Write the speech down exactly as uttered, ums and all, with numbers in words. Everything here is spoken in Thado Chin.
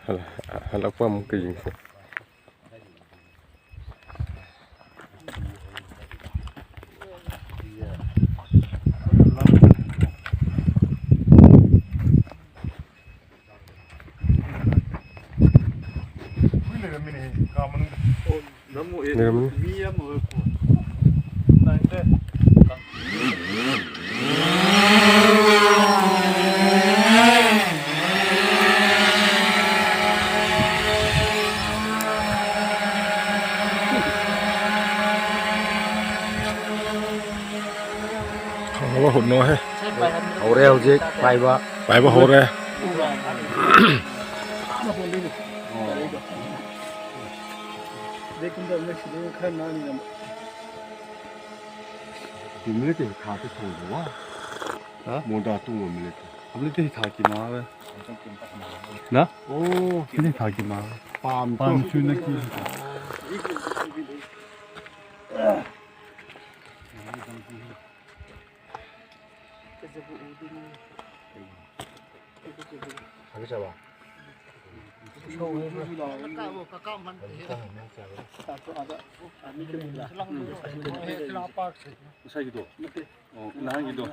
Hala, hala pa mo kajing. Hung hot no he. Hore, hojik paiba. Paiba hore. Tumile te kha te thong wa. Ha? Moda tu ngom le te. Amle te kha ki ma ve. Na? Oh, te kha ki ma. Pam pam tu chu na ki. Sai kido. Oh, nahan kido.